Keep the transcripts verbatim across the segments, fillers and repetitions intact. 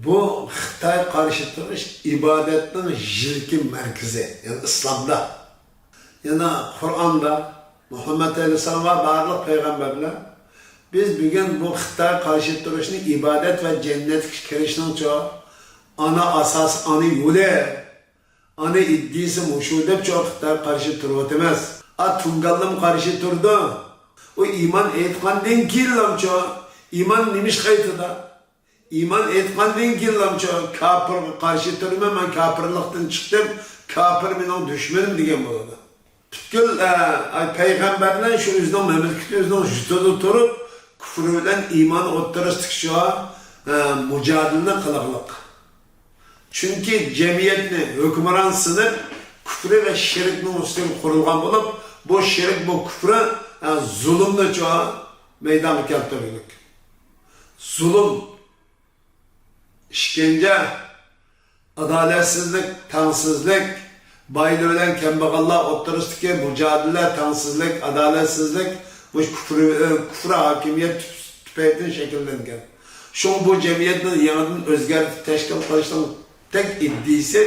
بۇ خىتايغا قارشى تۇرۇش ئىبادەتنىڭ يىلكە مەركىزى، يەنى ئىسلامدا. يەنە قۇرئاندا مۇھەممەد ئەلەيھىسسالام ۋە بارلىق پەيغەمبەرلەر، بىز بۈگۈن بۇ خىتايغا قارشى تۇرۇشنى ئىبادەت ۋە جەننەتكە كىرىشنىڭچۇ ئانا ئاساسى، ئانا يولى، ئانا ئىدىيىسى مۇشۇ دەپچۇ خىتايغا قارشى تۇرۇۋاتىمىز. ئا، تۇڭگانلىمۇ قارشى تۇرىدۇ. ئۇ ئىمان ئېيتقاندىن كېيىنلامچۇ، ئىمان نېمىشقا ئېيتىدۇ؟ ئىمان ئېيتقاندىن كېيىنلامچۇ، كاپىرغا قارشى تۇرىمەن، مەن كاپىرلىقتىن چىقتىم، كاپىر مېنىڭ دۈشمىنىم دېگەن بولىدۇ. پۈتكۈل، ئە، ئاي، پەيغەمبەرلەر شۇ ئۆزىنىڭ مەملىكىتى، ئۆزىنىڭ يۇرتىدا تۇرۇپ، كۇفر بىلەن ئىمان ئوتتۇرىسىدىكى شۇ، ئە، مۇجادىلىنى قىلغانلىق. چۈنكى جەمئىيەتنى ھۆكۈمران سىنىپ، كۇفرى ۋە شىركنىڭ ئۈستىگە قۇرۇلغان بولۇپ، بۇ شىرك، بۇ كۇفرى، ئە، زۇلۇمنىچۇ مەيدانغا كەلتۈرگۈلۈك. زۇلۇم، ئىشكەنجە، ئادالەتسىزلىك، تەڭسىزلىك، بايلار بىلەن كەمبەغەللەر ئوتتۇرىسىدىكى مۇجادىلە، تەڭسىزلىك، ئادالەتسىزلىك، مۇشۇ كۇفر، كۇفر ھاكىمىيەت تۈپ-، تۈپەيلىدىن شەكىللەنگەن. شۇڭا بۇ جەمئىيەتنى يېڭىدىن ئۆزگەرتىپ تەشكىل قىلىشنىڭ تەك ئىدىيىسى،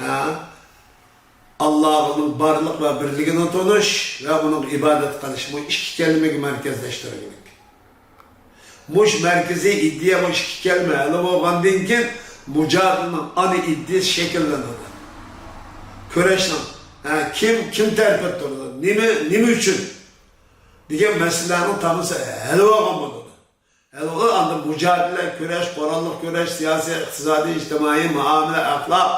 ھە، ئاللاھنىڭ بارلىق ۋە بىرلىكىنى تونۇش ۋە ئۇنىڭغا ئىبادەت قىلىش، بۇ ئىككى كەلىمىگە مەركەزلەشتۈرگۈلۈك. مۇشۇ مەركىزىي ئىدىيە، مۇشۇ ئىككى كەلىمە ھەل بولغاندىن كېيىن، مۇجادىلىنىڭ ئانا ئىدىيىسى شەكىللىنىدۇ. كۈرەشنىڭ، ھە، كىم، كىم تەرىپىدە تۇرىدۇ، نېمە، نېمە ئۈچۈن دېگەن مەسىلىلەرنىڭ تامىسى ھەل بولغان بولىدۇ. ھەل بولغان ئاندىن مۇجادىلە، كۈرەش، قوراللىق كۈرەش، سىياسىي، ئىقتىسادىي، ئىجتىمائىي، مۇئامىلە، ئەخلاق،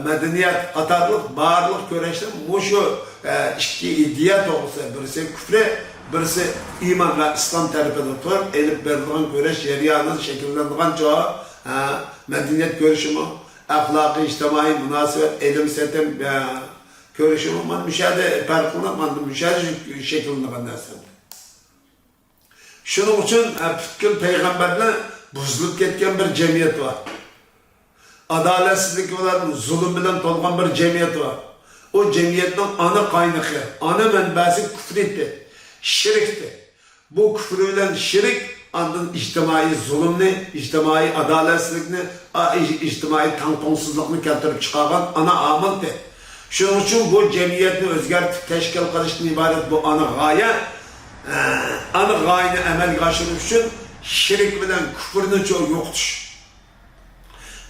مەدەنىيەت قاتارلىق بارلىق كۈرەشلەر مۇشۇ، ئە، ئىككى ئىدىيە توغرىسىدا، بىرسى كۇفرى، بىرسى ئىمان ۋە ئىسلام تەرىپىدە تۇرۇپ ئېلىپ بېرىلىدىغان كۈرەش جەريانىدا شەكىللىنىدىغانچۇ، ئە، مەدەنىيەت كۈرىشىمۇ، ئەخلاقىي، ئىجتىمائىي مۇناسىۋەت، ئېلىم-سېتىم، ئە، كۈرىشىمۇ مانا مۇشۇ يەردە پەرقلىنىپ، مانا مۇشۇ يەردە شەكىللىنىدىغان نەرسە. شۇنىڭ ئۈچۈن، ئە، پۈتكۈل پەيغەمبەرلەر بۇزۇلۇپ كەتكەن بىر جەمئىيەت بار. ئادالەتسىزلىك بىلەن، زۇلۇم بىلەن تولغان بىر جەمئىيەت بار. ئۇ جەمئىيەتنىڭ ئانا قاينىقى، ئانا مەنبەسى كۇفرىتى، شىركتى. بۇ كۇفر بىلەن شىرك ئاندىن ئىجتىمائىي زۇلۇمنى، ئىجتىمائىي ئادالەتسىزلىكنى، ئا-، ئىج-، ئىجتىمائىي تەڭپۇڭسىزلىقنى كەلتۈرۈپ چىقارغان ئانا ئامىلتى. شۇنىڭ ئۈچۈن بۇ جەمئىيەتنى ئۆزگەرتىپ تەشكىل قىلىشتىن ئىبارەت بۇ ئانا غايە، ئە، ئانا غايىنى ئەمەلگە ئاشۇرۇش ئۈچۈن شىرك بىلەن كۇفرنىچۇ يوقىتىش.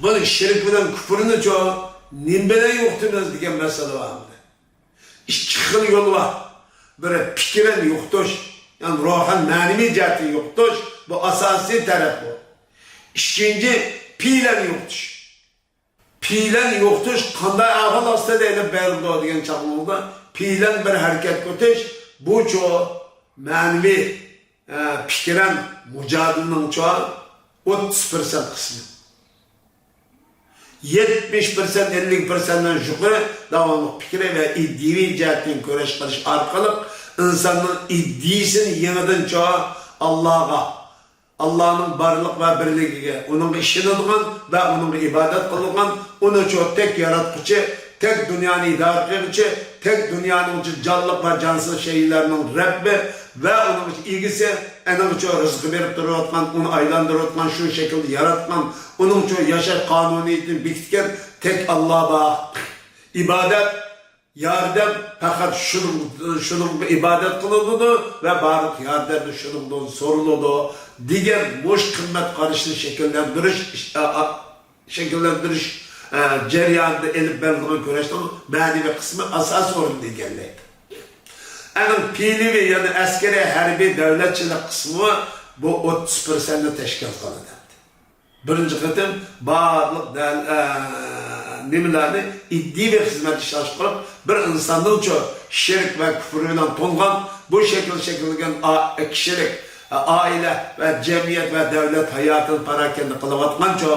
بۇنى شىرك بىلەن كۇفرنىچۇ نېمە بىلەن يوقىتىمىز دېگەن مەسىلە بار. ئىككى خىل يول بار. بىرى پىكرەن يوقىتىش، يەنى روھەن مەنىۋى جەھەتتىن يوقىتىش، بۇ ئاساسىي تەرەپ بۇ. ئىككىنچى، پېئىلەن يوقىتىش. پېئىلەن يوقىتىش قانداق ئەھۋال ئاستىدا ئېلىپ بېرىلىدۇ دېگەن چاغلىرىڭىزدا، پېئىلەن بىر ھەرىكەت قىلىش، بۇچۇ مەنىۋى، ئە، پىكرەن مۇجادىلىنىڭچۇ ئوتتۇز پىرسەنت قىسمى. يەتمىش پىرسەنت، ئەللىك پىرسەنتتىن يۇقىرى داۋاملىق پىكرى ۋە ئىدىيىۋى جەھەتتىن كۈرەش قىلىش ئارقىلىق ئىنساننىڭ ئىدىيىسىنى يېڭىدىنچۇ ئاللاغا، ئاللانىڭ بارلىق ۋە بىرلىكىگە، ئۇنىڭغا ئىشىنىدىغان ۋە ئۇنىڭغا ئىبادەت قىلىدىغان، ئۇنىچۇ تەك ياراتقۇچى، تەك دۇنيانى ئىدارە قىلغۇچى، تەك دۇنيانىڭ جانلىق ۋە جانسىز شەيلەرنىڭ رەببى ۋە ئۇنىڭ ئىگىسى، ئەنىڭچۇ رىزقى بېرىپ تۇرۇۋاتقان، ئۇنى ئايلاندۇرۇۋاتقان، شۇ شەكىلدە ياراتقان، ئۇنىڭچۇ ياشاش قانۇنىيىتىنى بېكىتكەن تەك ئاللا بار. ئىبادەت، ياردەم پەقەت شۇنىڭ، شۇنىڭغا ئىبادەت قىلىنىدۇ ۋە بارلىق ياردەممۇ شۇنىڭدىن سورىلىدۇ دېگەن مۇشۇ قىممەت قارىشىنى شەكىللەندۈرۈش، ئا، ئا، شەكىللەندۈرۈش، ئە، جەريانىدا ئېلىپ بېرىلىدىغان كۈرەشنىڭ مەنىۋى قىسمى ئاساسىي ئورۇننى ئىگىلەيدۇ. ئەنە پېئىلىي، يەنى ئەسكىرىي، ھەربىي، دۆلەتچىلىك قىسمى بۇ ئوتتۇز پىرسەنتنى تەشكىل قىلىدۇ. بىرىنچى قېتىم بارلىق دەل-، ئە، نېمىلەرنى ئىدىيىۋى خىزمەت ئىشلەش قىلىپ، بىر ئىنساننىڭچۇ شىرك ۋە كۇفر بىلەن تولغان بۇ شەكىل شەكىللەنگەن ئا-، كىشىلىك، ئە، ئائىلە ۋە جەمئىيەت ۋە دۆلەت ھاياتىنى پاراكەندە قىلىۋاتقانچۇ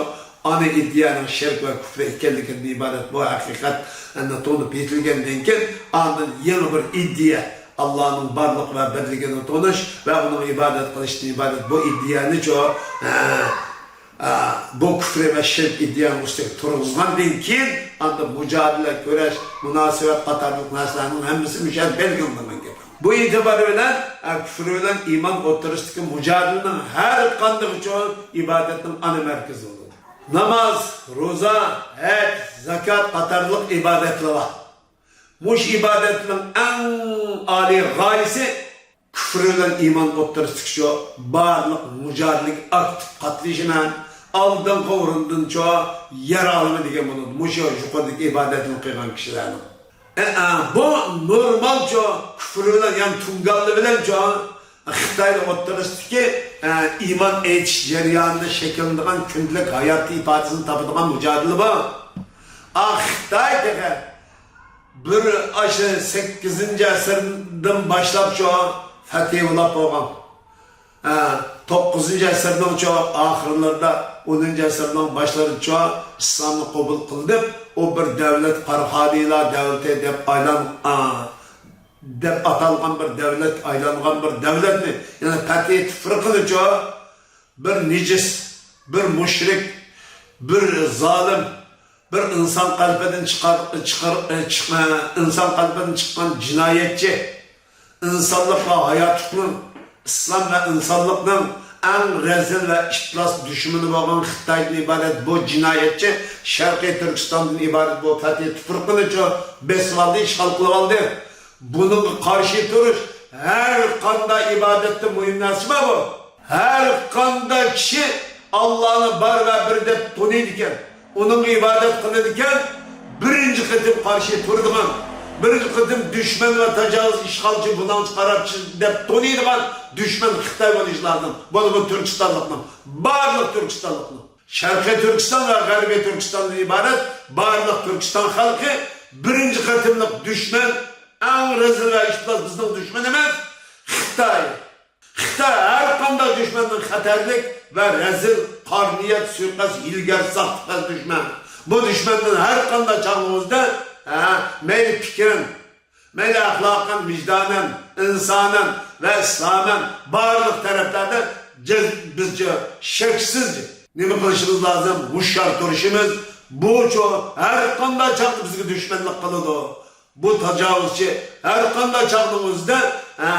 ئانا ئىدىيەنىڭ شىرك ۋە كۇفر ئىكەنلىكىدىن ئىبارەت بۇ ھەقىقەتنى تونۇپ يېتىلگەندىن كېيىن، ئاندىن يېڭى بىر ئىدىيە، ئاللانىڭ بارلىق ۋە بىرلىكىنى تونۇش ۋە ئۇنىڭغا ئىبادەت قىلىشتىن ئىبارەت بۇ ئىدىيەنىچۇ، ئە، ئە، بۇ كۇفرى ۋە شىرك ئىدىيەنىڭ ئۈستىگە تۇرغۇزغاندىن كېيىن، ئاندىن مۇجادىلە، كۈرەش، مۇناسىۋەت قاتارلىق نەرسىلەرنىڭ ھەممىسى مۇشۇ يەردە بەلگىلىنىدىغان گەپ. بۇ ئېتىبار بىلەن، ئە، كۇفر بىلەن ئىمان ئوتتۇرىسىدىكى مۇجادىلىنىڭ ھەر قاندىقىچۇ ئىبادەتنىڭ ئانا مەركىزى بولىدۇ. ناماز، روزا، ھەج، زاكات قاتارلىق ئىبادەتلەر بار. مۇشۇ ئىبادەتنىڭ ئەڭ ئالىي غايىسى كۇفر بىلەن ئىمان ئوتتۇرىسىدىكى شۇ بارلىق مۇجادىلىگە ئاكتىپ قاتنىشىمەن، ئالدىنقى ئورۇندىن شۇ يەر ئالىمەن دېگەن بولىدۇ. مۇشۇ يۇقىرىدىكى ئىبادەتنى قىلغان كىشىلەرنىڭ. ئە، ئە، بۇ نورمال شۇ كۇفر بىلەن، يەنى تۇڭگانلى بىلەن شۇ خىتاينىڭ ئوتتۇرىسىدىكى، ئە، ئىمان ئېيتىش جەريانىدا شەكىللىنىدىغان كۈندىلىك ھايات ئىپادىسىنى تاپىدىغان مۇجادىلە بۇ. ئا، خىتاي تېخى بىر ئاشۇ سەككىزىنچى ئەسىردىن باشلاپ شۇ فەتھى بولاپ بولغان. ھە، توققۇزىنچى ئەسىرنىڭ شۇ ئاخىرلىرىدا، ئونىنچى ئەسىرنىڭ باشلىرىدا شۇ ئىسلامنى قوبۇل قىلدىم. ئۇ بىر دەۋلەت، قاراخانىيلار دەۋلىتى دەپ ئايلان-، ئا، دەپ ئاتالغان بىر دەۋلەت، ئايلانغان بىر دەۋلەتنى، يەنى پەتھى تۇفرىقىنى شۇ بىر نىجىس، بىر مۇشرىك، بىر زالىم، بىر ئىنسان قەلبىدىن چىقار-، چىقار-، چىق-، ئىنسان قەلبىدىن چىققان جىنايەتچى، ئىنسانلىققا، ھاياتلىقنىڭ، ئىسلام ۋە ئىنسانلىقنىڭ ئەڭ رەزىل ۋە ئىپلاس دۈشمىنى بولغان خىتايدىن ئىبارەت بۇ جىنايەتچى شەرقىي تۈركىستاندىن ئىبارەت بۇ پەتھى تۇپرىقىنىچۇ بېسىۋالدى، ئىشغال قىلىۋالدى. بۇنىڭغا قارشى تۇرۇش ھەر قانداق ئىبادەتتە مۇھىم نەرسە بار بۇ. ھەر قانداق كىشى ئاللانى بار ۋە بىر دەپ تونۇيدىكەن، ئۇنىڭغا ئىبادەت قىلىدىكەن، بىرىنچى قېتىم قارشى تۇرىدىغان، بىرىنچى قېتىم دۈشمەن ۋە تاجاۋۇز ئىشغالچى، بۇلاڭچى، قاراقچى دەپ تونۇيدىغان دۈشمەن خىتاي بولۇشى لازىم. بولىدۇ تۈركىستانلىقنىڭ، بارلىق تۈركىستانلىقنىڭ. شەرقىي تۈركىستان ۋە غەربىي تۈركىستاندىن ئىبارەت بارلىق تۈركىستان خەلقى بىرىنچى قېتىملىق دۈشمەن، ئەڭ رەزىل ۋە ئىپلاس بىزنىڭ دۈشمىنىمىز خىتاي. خىتاي ھەر قانداق دۈشمەندىن خەتەرلىك ۋە رەزىل، قارا نىيەت، سۇيىقەست، ھىيلىگەر، ساختىپەز دۈشمەن. بۇ دۈشمەندىن ھەر قانداق چاغلىغۇزدا، ھە، مەيلى پىكرەن، مەيلى ئەخلاقەن، ۋىجدانەن، ئىنسانەن ۋە ئىسلامەن بارلىق تەرەپلەردە جەز-، بىزچە شەكسىز نېمە قىلىشىمىز لازىم؟ ھوشيار تۇرۇشىمىز. بۇچۇ ھەر قانداق چاغدا بىزگە دۈشمەنلىك قىلىدۇ. بۇ تاجاۋۇزچى ھەر قانداق چاغنىڭ ئۆزىدە، ھە،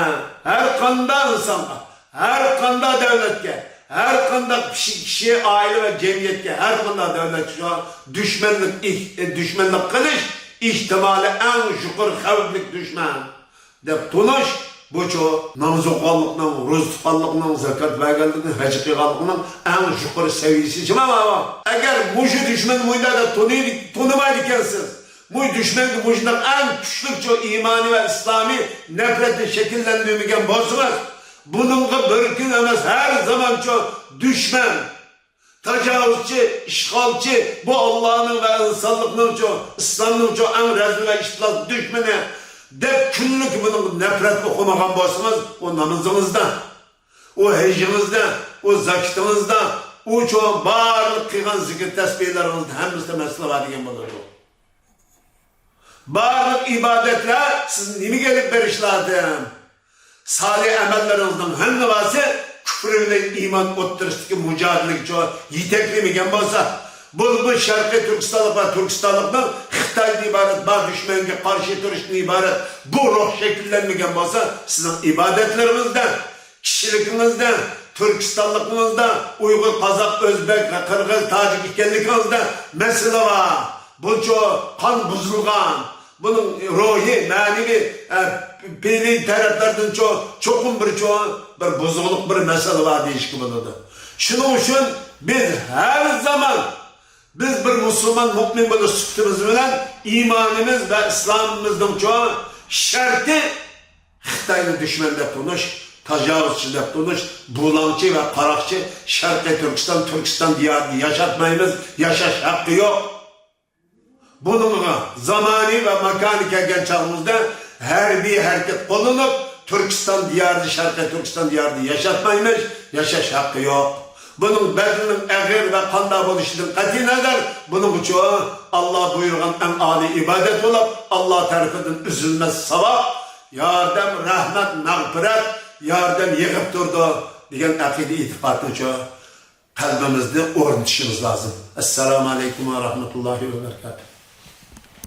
ھەر قانداق ئىنسانغا، ھەر قانداق دۆلەتكە، ھەر قانداق كىشى، كىشى، ئائىلە ۋە جەمئىيەتكە، ھەر قانداق دۆلەتكە شۇ دۈشمەنلىك ئېھ-، دۈشمەنلىك قىلىش ئېھتىمالى ئەڭ يۇقىرى خەۋپلىك دۈشمەن دەپ تونۇش، بۇچۇ ناماز ئوقۇغانلىقنىڭ، روزا تۇتقانلىقنىڭ، زاكات بەرگەنلىكنىڭ، ھەج قىلغانلىقنىڭ ئەڭ يۇقىرى سەۋىيىسى شۇ. ئەگەر مۇشۇ دۈشمەن مۇنداق دەپ تونۇي-، تونۇمايدىكەنسىز، مۇشۇ دۈشمەنگە مۇشۇنداق ئەڭ كۈچلۈكچۇ ئىمانىي ۋە ئىسلامىي نەپرەتنى شەكىللەندۈرمىگەن بولسىڭىز، بۇنىڭغا بىر كۈن ئەمەس، ھەر زامانچۇ دۈشمەن، تاجاۋۇزچى، ئىشغالچى، بۇ ئاللانىڭ ۋە ئىنسانلىقنىڭچۇ، ئىسلامنىڭچۇ ئەڭ رەزىل ۋە ئىپلاس دۈشمىنى دەپ كۈنلۈك بۇنىڭغا نەپرەت ئوقۇمىغان بولسىڭىز، ئۇ نامىزىڭىزدا، ئۇ ھېجىڭىزدا، ئۇ زاكىتىڭىزدا، ئۇچۇ بارلىق قىلغان زىكىر تەسبىھلىرىڭىزدا ھەممىسىدە مەسىلە بار دېگەن بولىدۇ. بارلىق ئىبادەتلەر سىز نېمىگە ئېلىپ بېرىش لازىم؟ سالىھ ئەمەللىرىڭىزنىڭ ھەممىسى كۇفر بىلەن ئىمان ئوتتۇرىسىدىكى مۇجادىلىگە يېتەكلىمىگەن بولسا، بۇ، بۇ شەرقىي تۈركىستانلىق ۋە تۈركىستانلىقنىڭ خىتايدىن ئىبارەت بار دۈشمەنگە قارشى تۇرۇشتىن ئىبارەت بۇ روھ شەكىللەنمىگەن بولسا، سىزنىڭ ئىبادەتلىرىڭىزدە، كىشىلىكىڭىزدە، تۈركىستانلىقىڭىزدا، ئۇيغۇر، قازاق، ئۆزبەك، قىرغىز، تاجىك ئىكەنلىكىڭىزدە مەسىلە بار. بۇچۇ قان بۇزۇلغان. بۇنىڭ روھىي، مەنىۋى، ئە، پېئىلىي تەرەپلەردىن چو-، چوقۇم بىر چو-، بىر بۇزۇقلۇق، بىر مەسىلە بار دېيىشكە بولىدۇ. شۇنىڭ ئۈچۈن بىز ھەر زامان، بىز بىر مۇسۇلمان مۇئمىن بولۇش سۈپىتىمىز بىلەن ئىمانىمىز ۋە ئىسلامىمىزنىڭ چو-، شەرتى خىتاينى دۈشمەن دەپ تونۇش، تاجاۋۇزچى دەپ تونۇش، بۇلاڭچى ۋە قاراقچى شەرقىي تۈركىستان، تۈركىستان دىيارىدا ياشاتمايمىز، ياشاش ھەققى يوق. بۇنىڭغا زامانى ۋە ماكانى كەلگەن چاغىمىزدا ھەربىي ھەرىكەت قوللىنىپ، تۈركىستان دىيارىدا، شەرقىي تۈركىستان دىيارىدا ياشاتمايمىز، ياشاش ھەققى يوق. بۇنىڭ بەدىلىنىڭ ئېغىر ۋە قانداق بولۇشىدىن قەتئىينەزەر، بۇنىڭ ئۈچۈن ئاللا بۇيرۇغان ئەڭ ئالىي ئىبادەت بولۇپ، ئاللا تەرىپىدىن ئۈزۈلمەس ساۋاب، ياردەم، رەھمەت، مەغپىرەت، ياردەم يېغىپ تۇرىدۇ دېگەن ئەقىدە ئېتىقادنى شۇ قەلبىمىزدە ئورنىتىشىمىز لازىم. ئەسسالامۇ ئەلەيكۇم ۋە رەھمەتۇللاھى ۋە بەرىكاتۇھ.